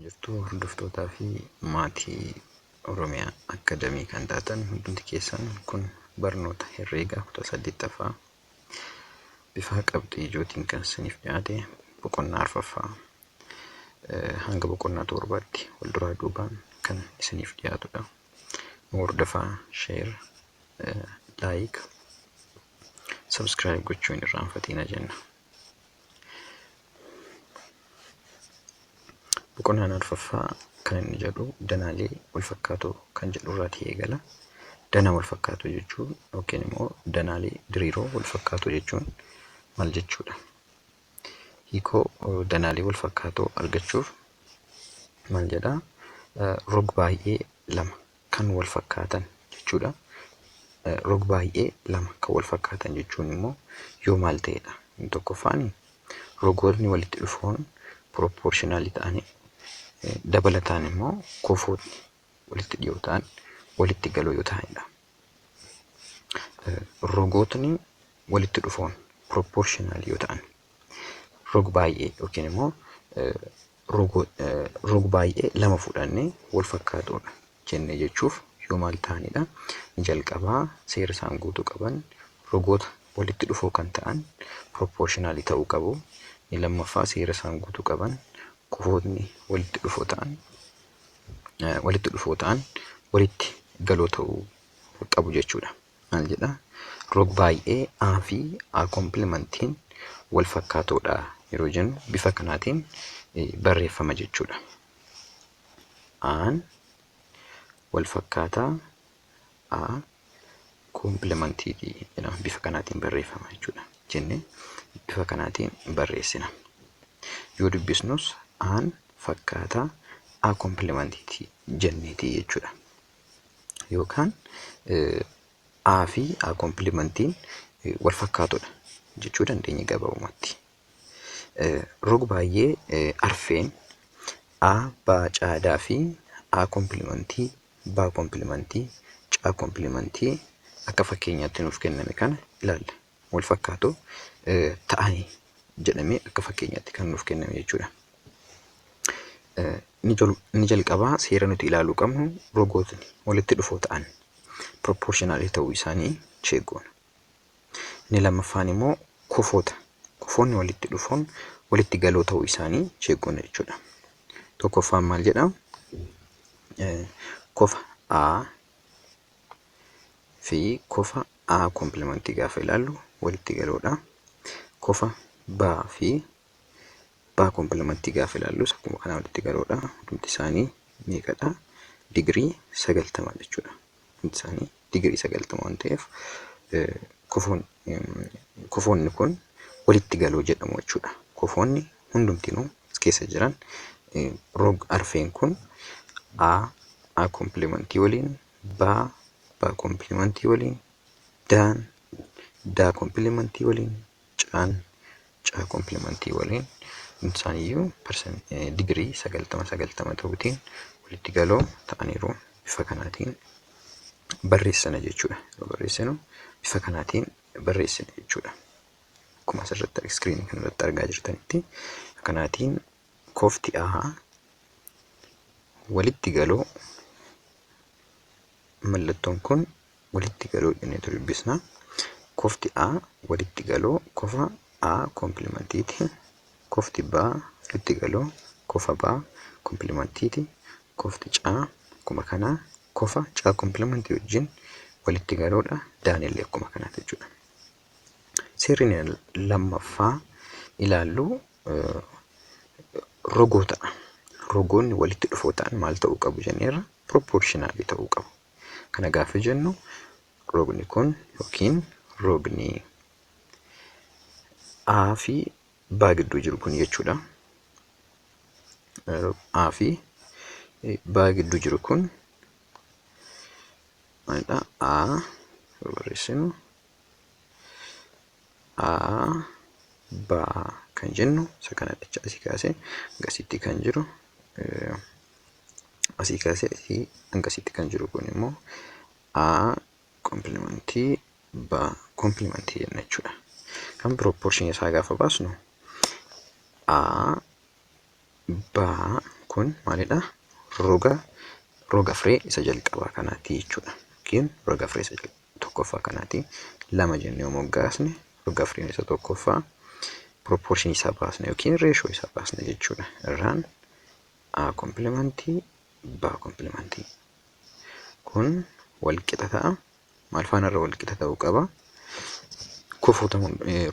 Jirtu hordoftootaa fi maatii Oromiyaa Akkadamii kan taatan hundumti keessan, kun barnoota herreegaa kutaa 8ffaa bifa qabxii ijootiin kan isiniif dhiyaate, boqonnaa arfaffaa hanga boqonnaa torbaatti wal duraa duubaan kan isiniif dhiyaatudha. Nu hordofaa, share, like, subscribe gochuu hin irraanfatina jenna. Boqonnaan arfaffaa kan inni jedhu danaalee walfakkaatoo kan jedhu irraatii eegala. Danaa walfakkaatoo jechuun yookiin immoo danaalee diriiroo walfakkaatoo jechuun maal jechuudha? Hiikoo danaalee walfakkaatoo argachuuf maal jedhaa? Rog baay'ee lama kan wal fakkaatan jechuudha. Rog baay'ee lama kan wal fakkaatan jechuun immoo yoo maal ta'edha? Inni tokkoffaan, rogootni walitti dhufoon piroopporshinaalii ta'anii, dabalataan immoo kofootni walitti dhiyoo ta'an walitti galoo yoo ta'anidha. Rogootni walitti dhufoon piroopporshinaalii yoo ta'an, rog baay'ee yookiin immoo rog baay'ee lama fudhannee wal fakkaatoodha jennee jechuuf yoo maal ta'anidha? Inni jalqabaa, seera isaan guutuu qaban, rogoota walitti dhufoo kan ta'an piroopporshinaalii ta'uu qabu. Inni lammaffaa, seera isaan guutuu qaban, kofootni walitti dhufoo ta'an walitti galoo ta'uu qabu jechuudha. Maal jedha? Rog baay'ee A fi A kompilimentiin wal fakkaatoodha yeroo jennu bifa kanaatiin barreeffama jechuudha. Aan wal fakkaataa A kompilimantiiti jedhama. Bifa kanaatiin barreeffama jechuudha jennee bifa kanaatiin barreessina. Yoo dubbisnus Aan fakkaataa A kompilimantiiti jenneeti jechuudha. Yookaan A fi A kompilimantiin wal fakkaatodha jechuu dandeenya gabaabumatti. Rog baay'ee arfeen A, B, C, D fi A kompilimantii, B kompilimantii, C kompilimantii akka fakkeenyaatti nuuf kenname kana ilaalla. Wal fakkaatoo ta'anii jedhamee akka fakkeenyaatti kan nuuf kenname jechuudha. Inni jalqabaa, seera nuti ilaaluu qabnu, rogootni walitti dhufoo ta'an piroopporshinaalii ta'uu isaanii check goona. Inni lammaffaan immoo kofoota. Kofoonni walitti dhufoon walitti galoo ta'uu isaanii check goona jechuudha. Tokkoffaan maal jedhaa? Kofa A fi kofa A kompilimantii gaafa ilaallu walitti galoodha. Kofa B fi B kompilimantii gaafa ilaallus akkuma kanaa walitti galoodha. Hundumti isaanii meeqadha? Digirii 90 jechuudha. Hundumti isaanii digirii 90 waan ta'eef, kofoonni kun walitti galoo jedhamu jechuudha. Kofoonni hundumtinuu as keessa jiran, rog arfeen kun, A, A kompilimantii waliin, B, B kompilimantii waliin, D'n D kompilimantii waliin, C'n C kompilimantii waliin, hundi isaaniiyyuu digirii 90 90 ta'uutiin walitti galoo ta'aniiru. Bifa kanaatiin barreessina jechuudha. Yeroo barreessinu bifa kanaatiin barreessina jechuudha. Akkuma asirratti iskiriinii kanarratti argaa jirtanitti, kanaatiin kofti A walitti galoo, mallattoon kun walitti galoo jenneetu dubbisna. Kofti A walitti galoo kofa A kompilimantiiti. Kofti B walitti galoo kofa B kompilimantiiti. Kofti C akkuma kanaa kofa C kompilimantii wajjin walitti galoodha. D'n illee akkuma kanaati jechuudha. Seerri lammaffaa ilaallu rogoota. Rogoonni walitti dhufoo ta'an maal ta'uu qabu jenneerra? Piroopporshinaalii ta'uu qabu. Kana gaafa jennu, rogni kun yookiin rogni A fi B gidduu jiru kun jechuudha. A fi B gidduu jiru kun maalidha? A yoo barreessinu, A B kan jennu isa kanadha jecha. Asii kaasee hangasitti kan jiru, asii kaasee asii hangasitti kan jiru kun immoo A kompilimentii B kompilimentii jenna jechuudha. Kan pirooporshinii isaa gaafa baasnu, A B Kun maalidha? Roga afree isa jalqabaa kanaati jechuudha. Yookiin roga afree isa tokkoffaa kanaati. Lama jennee yoo moggaasne, roga afreen isa tokkoffaa proportion isaa baasne yookiin reeshoo isaa baasne jechuudha. Irraan A complementii B complementii. Kun wal qixa ta'a. Maal faana irra wal qixa ta'uu qaba? Kofoota,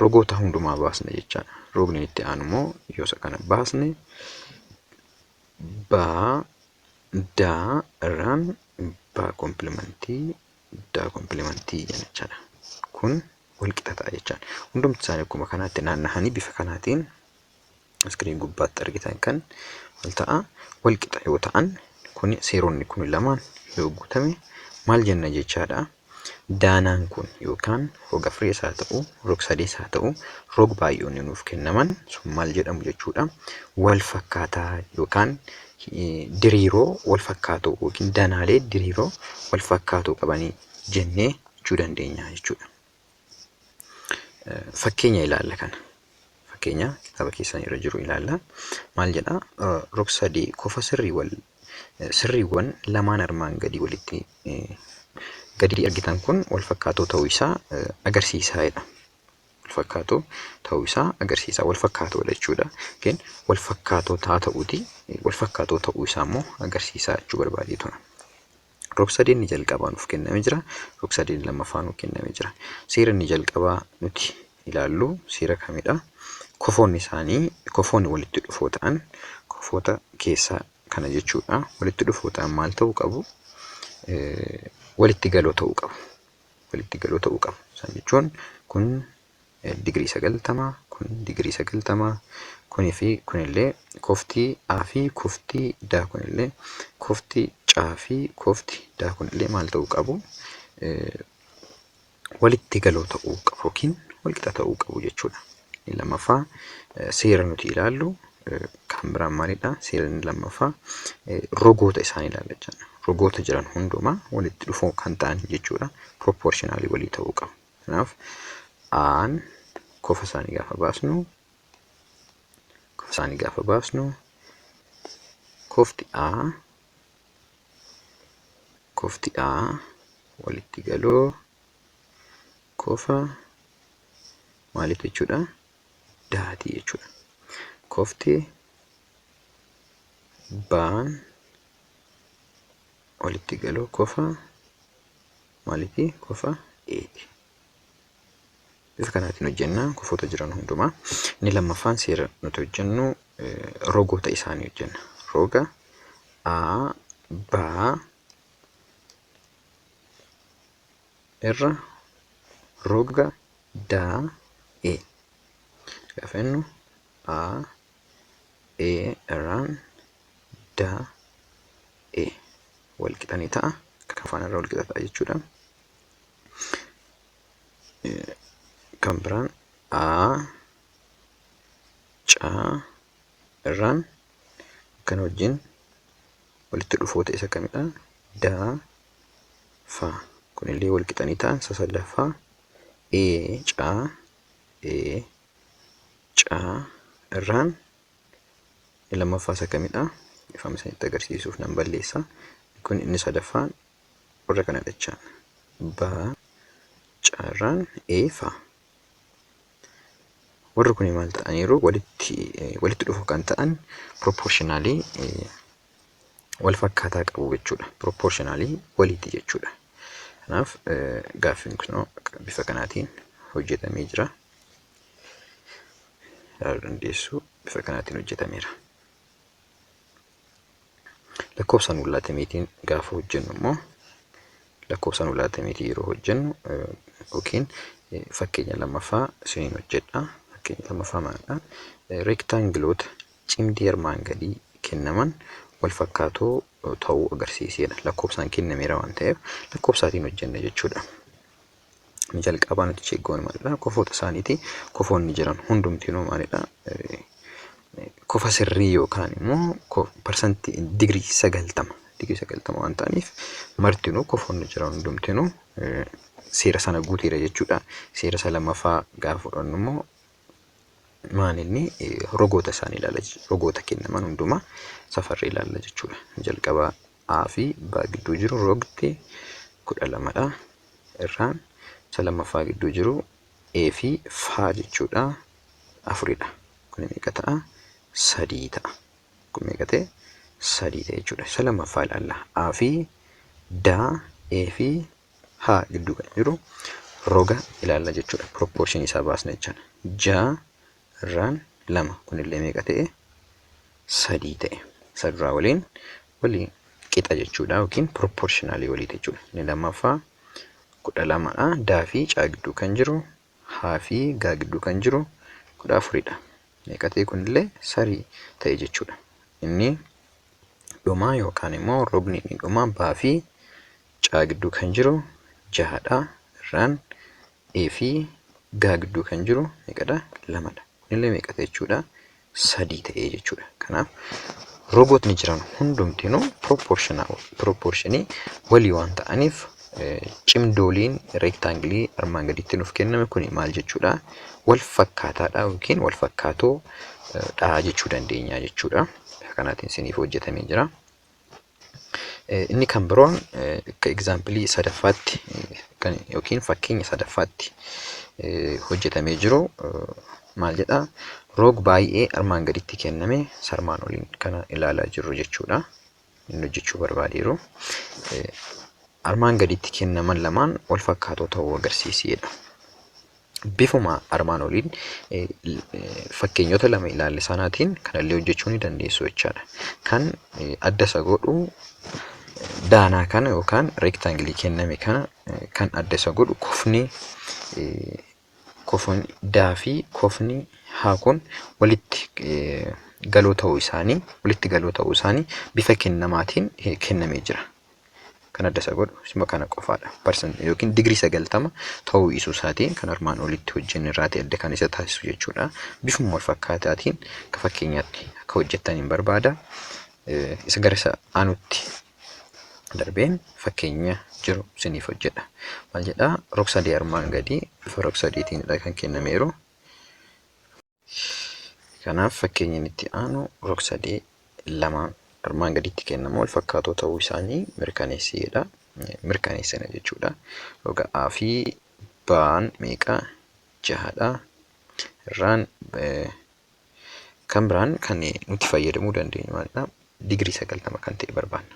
rogoota hundumaa baasne jechaadha. Rogni itti aanu immoo yoo isa kana baasne, B D irraan B complementii D complementii jechaadha. Kun wal qixa ta'a jechaadha. Hundumti isaanii akkuma kanaatti naannahanii bifa kanaatiin screen gubbaatti argitan kan maal ta'a? Wal qixa yoo ta'an, kun seeronni kun lamaan yoo guutame maal jenna jechaadha? Daanaan kun yookaan roga afrees haa ta'u, rog sadees haa ta'u, rog baay'oonni nuuf kennaman sun maal jedhamu jechuudha? Wal fakkaataa yookaan diriiroo wal fakkaatoo yookiin danaalee diriiroo wal fakkaatoo qabanii jennee jechuu dandeenya jechuudha. Fakkeenya ilaalla kana. Fakkeenya kitaaba keessan irra jiru ilaalla. Maal jedhaa? Rog sadii kofa sirriiwwan lamaan armaan gadii walitti gadi argitan kun wal fakkaatoo ta'uu isaa agarsiisaa jedha. Wal fakkaatoo ta'uu isaa agarsiisa. Wal fakkaatoodha jechuudha. Yookiin wal fakkaatoo taa ta'uuti, wal fakkaatoo ta'uu isaa immoo agarsiisaa jechuu barbaadeetudha. Rog sadeen inni jalqabaa nuuf kennamee jira. Rog sadeen lammaffaa nuuf kennamee jira. Seera inni jalqabaa nuti ilaallu seera kamidha? Kofoonni isaanii, kofoonni walitti dhufoo ta'an, kofoota keessaa kana jechuudha. Walitti dhufoo ta'an maal ta'uu qabu? Walitti galoo ta'uu qabu. Walitti galoo ta'uu qabu. Isaan jechuun kun digirii 90, kun digirii 90, kunii fi kunillee, kofti A fi kofti D kunillee, kofti C fi kofti D kunillee maal ta'uu qabu? Walitti galoo ta'uu qabu yookiin walqixa ta'uu qabu jechuudha. Inni lammaffaa seera nuti ilaallu kan biraan maalidha? Seera inni lammaffaa rogoota isaan ilaalla jechuudha. Rogoota jiran hundumaa walitti dhufoo kan ta'an jechuudha. Proportionally walii ta'uu qabu. Kanaaf A'n kofa isaanii gaafa baasnu, kofti A walitti galoo kofa maaliif jechuudha? Daatii jechuudha. Kofti B'n walitti galoo kofa maaliiti? Kofa Eeti. Bifa kanaatiin hojjenna kofoota jiran hundumaa. Inni lammaffaan seera nuti hojjennu rogoota isaanii hojjenna. Roga A, B irra roga D, E. Gaafa jennu A, E irraan D, E wal qixanii ta'a. Kan faana irra wal qixa ta'a jechuudha. Kan biraan A, C irraan kana wajjin walitti dhufoota isa kamidha? D, F. Kunillee wal qixanii ta'an. Isa sadaffaa E, C, E, C irraan lammaffaa isa kamidha? Ifama isinitti agarsiisuuf nan balleessa. Kun inni sadaffaan warra kanadha jechaan. B, C irraan E, F. Warri kun maal ta'aniiru? Walitti dhufu kan ta'an proportionally wal fakkaataa qabu jechuudha. Proportionally waliiti jechuudha. Kanaaf gaaffiin kun bifa kanaatiin hojjetamee jira. Ilaaluu dandeessu, bifa kanaatiin hojjetameera. Lakkoofsaan ulaatameetiin gaafa hojjennu immoo, lakkoofsaan ulaatameetiin yeroo hojjennu yookiin fakkeenya lammaffaa isiniin hojjedha. Fakkeenya lammaffaa maalidha? Reektaangiloota cimdii armaan gadii kennaman wal fakkaatoo ta'uu agarsiisedha. Lakkoofsaan kennameera waan ta'eef lakkoofsaatiin hojjenna jechuudha. Inni jalqabaa nuti check goonu maalidha? Kofoota isaaniiti. Kofoonni jiran hundumtinuu maalidha? Kofa sirrii yookaan immoo parsantii digirii 90 waan ta'aniif, martinuu kofoonni jiran hundumtinuu seera sana guuteera jechuudha. Seera isa lammaffaa gaafa fudhannu immoo Maalinni rogoota isaanii ilaalla, rogoota kennaman hundumaa safarree ilaalla jechuudha. Jalqaba A fi B gidduu jiru rogti 12dha. Irraan isa lammaffaa gidduu jiru A fi F jechuudha 4dha. Kun meeqa ta'a? 3 ta'a. Kun meeqa ta'e? 3 ta'e jechuudha. Isa lammaffaa ilaalla. A fi D, A fi H gidduu kan jiru roga ilaalla jechuudha. Proportion isaa baasna jechuudha. 6 irraan 2 kunillee meeqa ta'e? 3 ta'e. Isa duraa waliin walii qixa jechuudha yookiin proportionally walii jechuudha. Inni lammaffaa 12dha. D fi C gidduu kan jiru, H fi G gidduu kan jiru 14dha. Meeqa ta'e kunillee? 3 ta'e jechuudha. Inni dhumaa yookaan immoo rogni inni dhumaa B fi C gidduu kan jiru 6dha. Irraan A fi G gidduu kan jiru meeqadha? 2dha. Kunillee meeqa ta'e jechuudha? 3 ta'e jechuudha. Kanaaf rogootni jiran hundumtinuu proportionii walii waan ta'aniif cimdooliin reektaangilii armaan gaditti nuuf kenname kun maal jechuudha? Wal fakkaataadha yookiin wal fakkaatoo dha jechuu dandeenya jechuudha. Bifa kanaatiin isiniif hojjetamee jira. Inni kan biroon akka egzaampilii sadaffaatti yookiin fakkeenya sadaffaatti hojjetamee jiru maal jedha? Roog baay'ee armaan gaditti kenname sarmaan oliin kana ilaalaa jirru jechuudha. Inni hojjechuu barbaadeeru. Armaan gaditti kennaman lamaan wal fakkaatoo ta'uu agarsiisedha. Bifuma armaan oliin fakkeenyota lama ilaalle sanaatiin kanallee hojjechuu ni dandeessu jechaadha. Kan adda isa godhu daanaa kana yookaan reektaangilii kenname kana kan adda isa godhu kofni daa fi kofni haa kun walitti galoo ta'uu isaanii walitti galoo ta'uu isaanii bifa kennamaatiin kennamee jira. Kan adda isa godhu isuma kana qofaadha. Parsan yookiin digirii 90 ta'uu isuu isaatiin kan armaan olitti hojjenne irraatii adda kan isa taasisu jechuudha. Bifuma wal fakkaataatiin akka fakkeenyaatti akka hojjettan hin barbaada. Isa gara isa aanutti darbeen fakkeenya jiru isiniif hojjedha. Maal jedhaa? Rog-sadee armaan gadii bifa rog-sadeetiinidha kan kennameeru. Kanaaf fakkeenyi inni itti aanu rog-sadee lamaan armaan gaditti kennamu wal fakkaatoo ta'uu isaanii mirkaneessi jedha. Mirkaneessina jechuudha. Roga A fi B'n meeqa? Jahadha. Irraan kan biraan kan nuti fayyadamuu dandeenyu maalidha? Digirii 90 kan ta'e barbaanna.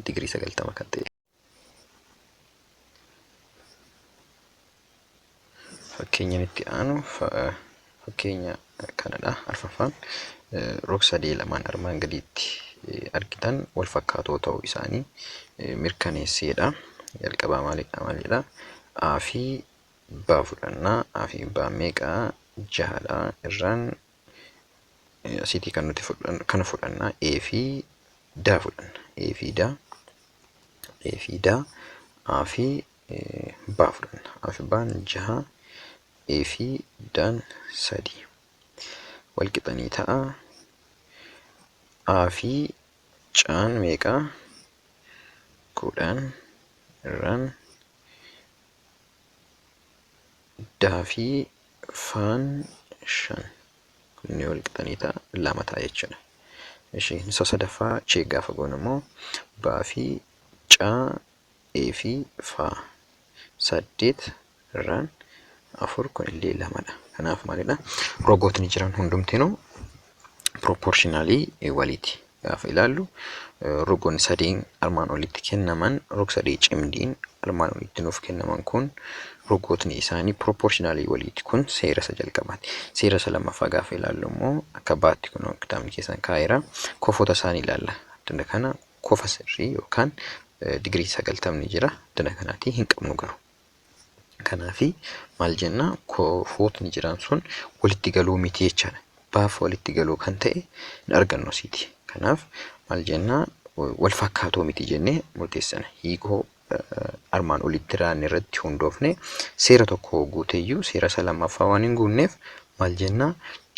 Digirii 90 kan ta'e. Fakkeenyan itti aanu fakkeenya kanadha. Arfaffaan rog-sadee lamaan armaan gadiitti argitan wal fakkaatoo ta'uu isaanii mirkaneesseedha. Jalqabaa maalidha maalidha? A fi B fudhanna. A fi B meeqa? Jahadha. Irraan asiitii kan nuti fudhannu kana fudhanna. A fi D fudhanna. A fi D A fi D A fi B fudhanna. A fi B'n jaha, A fi D'n 3. Wal qixanii ta'a. A fi C'n meeqa? 10 irraan D fi F'n 5. Kunni wal qixanii ta'a 2 ta'a jechuudha. Ishee isa sadaffaa chee gaafa goonu immoo B fi C A fi F 8 irraan 4 kun illee 2 dha. Kanaaf maalidha? Rogootni jiran hundumtinuu proportionally waliiti. Gaafa ilaallu rogoonni sadeen armaan olitti kennaman rog sadee cimdiin armaan olitti nuuf kennaman kun rogootni isaanii proportionally waliiti. Kun seera isa jalqabaati. Seera isa lammaffaa gaafa ilaallu immoo akka baatti kun kitaabni keessan kaa'eera. Kofoota isaanii ilaalla. Addana kana kofa sirrii yookaan digirii 90 jira. Addana kanaatii hin qabnu garuu. Kanaafi maal jenna kofootni jiran sun walitti galuu miti jechaadha. Baaf walitti galuu kan ta'e hin argannu asiiti. Kanaaf maal jenna wal fakkaatoo miti jennee murteessina. Hiikoo armaan olitti raanne irratti hundoofne seera tokko guuteeyyuu seera isa lammaffaa waan hin guunneef maal jenna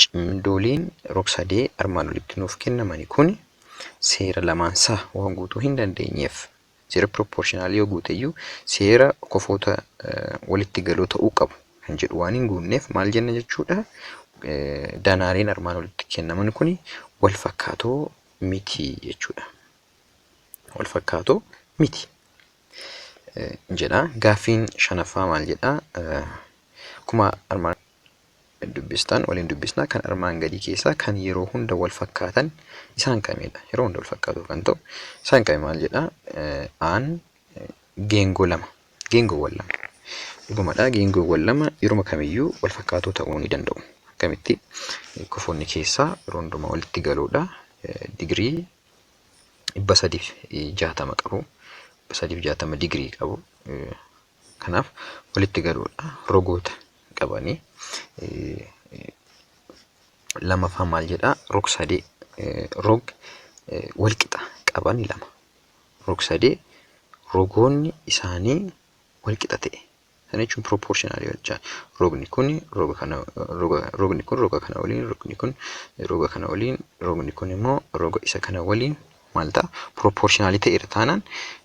cimdooliin rog-sadee armaan olitti nuuf kennamani kun seera lamaansaa waan guutuu hin dandeenyeef seera piroopporshinaalii yoo guuteyyuu seera kofoota walitti galoo ta'uu qabu kan jedhu waan hin guunneef maal jenna jechuudha. Danaaleen armaan olitti kennaman kun wal fakkaatoo miti jechuudha. Wal fakkaatoo miti jedha. Gaaffiin shanaffaa maal jedha? Akkuma armaan dubbistan waliin dubbisna, kan armaan gadii keessaa kan yeroo hunda wal fakkaatan isaan kamidha? Yeroo hunda wal fakkaatoo kan ta'u isaan kami maal jedha? Aan geengoo lama. Geengoowwan lama. Dhugumadha, geengoowwan lama yeroo kamiyyuu wal fakkaatoo ta'uu ni danda'u. Akkamitti? Kofoonni keessaa yeroo hundumaa walitti galuudha. Digirii 360 qabu. 360 digirii qabu. Kanaaf walitti galuudha. Rogoota qabanii. Lamaffaa maal jedhaa? Rog-sadee rog walqixa qaban lama. Rog-sadee rogoonni isaanii walqixa ta'e. Kana jechuun proportional jechaa. Rogni kun roga kana, rogni kun roga kana waliin, rogni kun roga kana waliin, rogni kun immoo roga isa kana waliin maal ta'a? Proportional ta'eera taanaan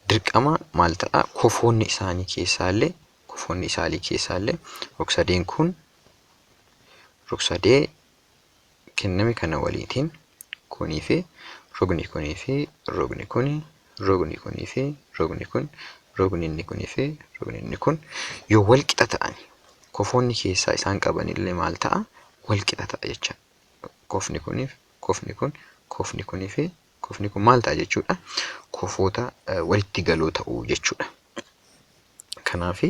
dirqama maal ta'a? Kofoonni isaanii keessaallee rog-sadeen kun rog-sadee kenname kana waliitiin kunii fi rogni kunii fi rogni kuni, rogni kunii fi rogni kun, rogni inni kunii fi rogni inni kun yoo wal qixa ta'an, kofoonni keessaa isaan qaban illee maal ta'a? Wal qixa ta'a jecha. Kofni kuniif kofni kun, kofni kunii fi kofni kun maal ta'a jechuudha? Kofoota walitti galoo ta'uu jechuudha. Kanaaf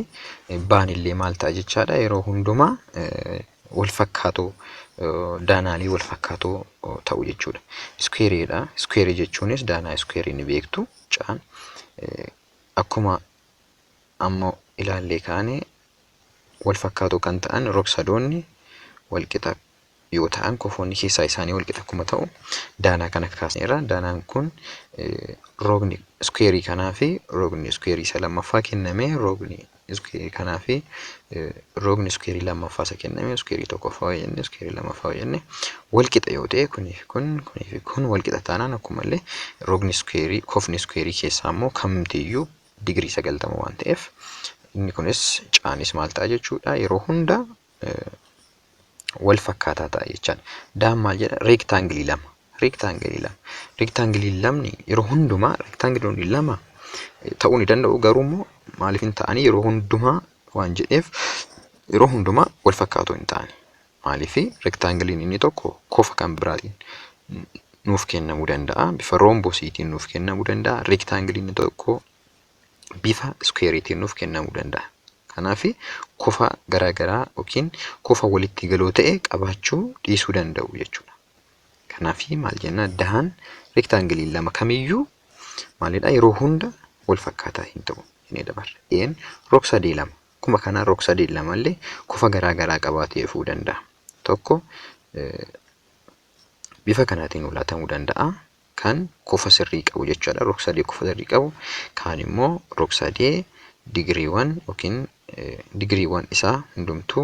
baan illee maal ta'a jechaadha? Yeroo hundumaa wal fakkaatoo, daanaalee wal fakkaatoo ta'u jechuudha. Iskuweeriidha. Iskuweerii jechuunis daanaa iskuweerii ni beektu. Caan akkuma amma ilaallee kaane wal fakkaatoo kan ta'an rog-sadoonni wal qixa yoo ta'an, kofoonni keessaa isaanii wal qixa akkuma ta'u daanaa kana kaasneerra. Daanaan kun rogni iskuweerii kanaa fi rogni iskuweerii isa lammaffaa kenname, rogni iskuweerii kanaa fi rogni iskuweerii lammaffaa isa kenname, iskuweerii tokkoffaa yoo jenne, iskuweerii lammaffaa yoo jenne, wal qixa yoo ta'e, kunii fi kun, kunii fi kun wal qixa taanaan, akkumallee rogni iskuweerii, kofni iskuweerii keessaa immoo kamtiyyuu digirii 90 waan ta'eef, inni kunis caanis maal ta'a jechuudha? Yeroo hunda wal fakkaataa ta'a jechaadha. Daan maal jedha? Reektaangilii lama. Reektaangilii lama. Reektaangilii lamni yeroo hundumaa reektaangiliin lama ta'uu ni danda'u, garuu immoo maaliif hin ta'anii yeroo hundumaa waan jedheef yeroo hundumaa wal fakkaatoo hin ta'ani. Maaliif? Reektaangiliin inni tokko kofa kan biraatiin nuuf kennamuu danda'a. Bifa roombosiitiin nuuf kennamuu danda'a. Reektaangiliin inni tokko bifa iskuweeriitiin nuuf kennamuu danda'a. Kanaaf kofa garaagaraa yookiin kofa walitti galoo ta'e qabaachuu dhiisuu danda'u jechuudha. Kanaaf maal jenna? Daan reektaangiliin lama kamiyyuu maalidha? Yeroo hunda wal fakkaataa hin ta'u inni dabarra. Een rog-sadee lama. Akkuma kanaa rog-sadee lamallee kofa garaagaraa qabaatee dhufuu danda'a. Tokko bifa kanaatiin laatamuu danda'a. Kan kofa sirrii qabu jechuudha. Rog-sadee kofa sirrii qabu. Kaan immoo rog-sadee digiriiwwan yookiin digiriiwwan isaa hundumtuu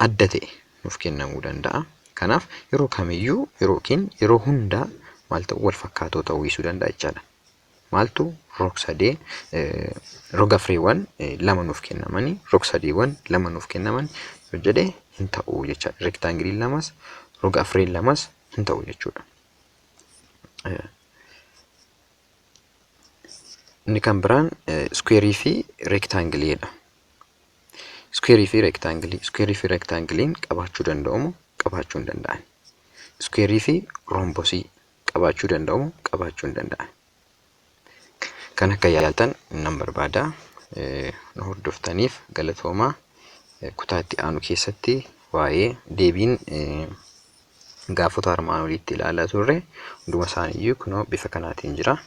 adda ta'e nuuf kennamuu danda'a. Kanaaf yeroo kamiyyuu yookiin yeroo hundaa maal ta'u? Wal fakkaatoo ta'uu dhiisuu danda'a jechaadha. Maaltu? Rog-sadee roga afreewwan lama nuuf kennamanii, rog-sadeewwan lama nuuf kennaman yoo jedhe hin ta'u jechaadha. Reektaangiliin lamas roga afreen lamas hin ta'u jechuudha. Inni kan biraan iskuweerii fi reektaangiliidha. Iskuweerii fi reektaangilii. Iskuweerii fi reektaangiliin qabaachuu danda'u moo qabaachuu hin danda'an? Iskuweerii fi roombosii qabaachuu danda'u moo qabaachuu hin danda'an? Kan akka yaaltan nan barbaada. Nu hordoftaniif galatoomaa. Kutaa itti aanu keessatti waa'ee deebiin gaafota armaan oliitti ilaalaa turre hunduma isaaniiyyuu kunoo bifa kanaatiin jira.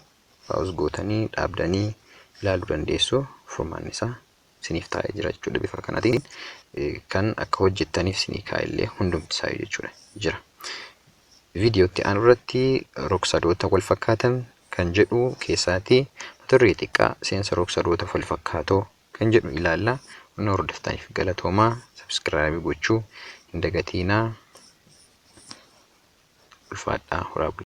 Pause gootanii dhaabdanii ilaaluu dandeessu. Furmaanni isaa isiniif taa'ee jira jechuudha bifa kanaatiin. Kan akka hojjettaniif isinii kaa'ellee hundumti isaa jechuudha jira. Viidiyootti aanu irratti rog-sadoota wal fakkaatan kan jedhu keessaatii mata duree xiqqaa seensa rog-sadoota wal fakkaatoo kan jedhu ilaalla. Nu hordoftaniif galatoomaa. Subscribe gochuu hin dagatiinaa. Ulfaadhaa, horaa bulaa.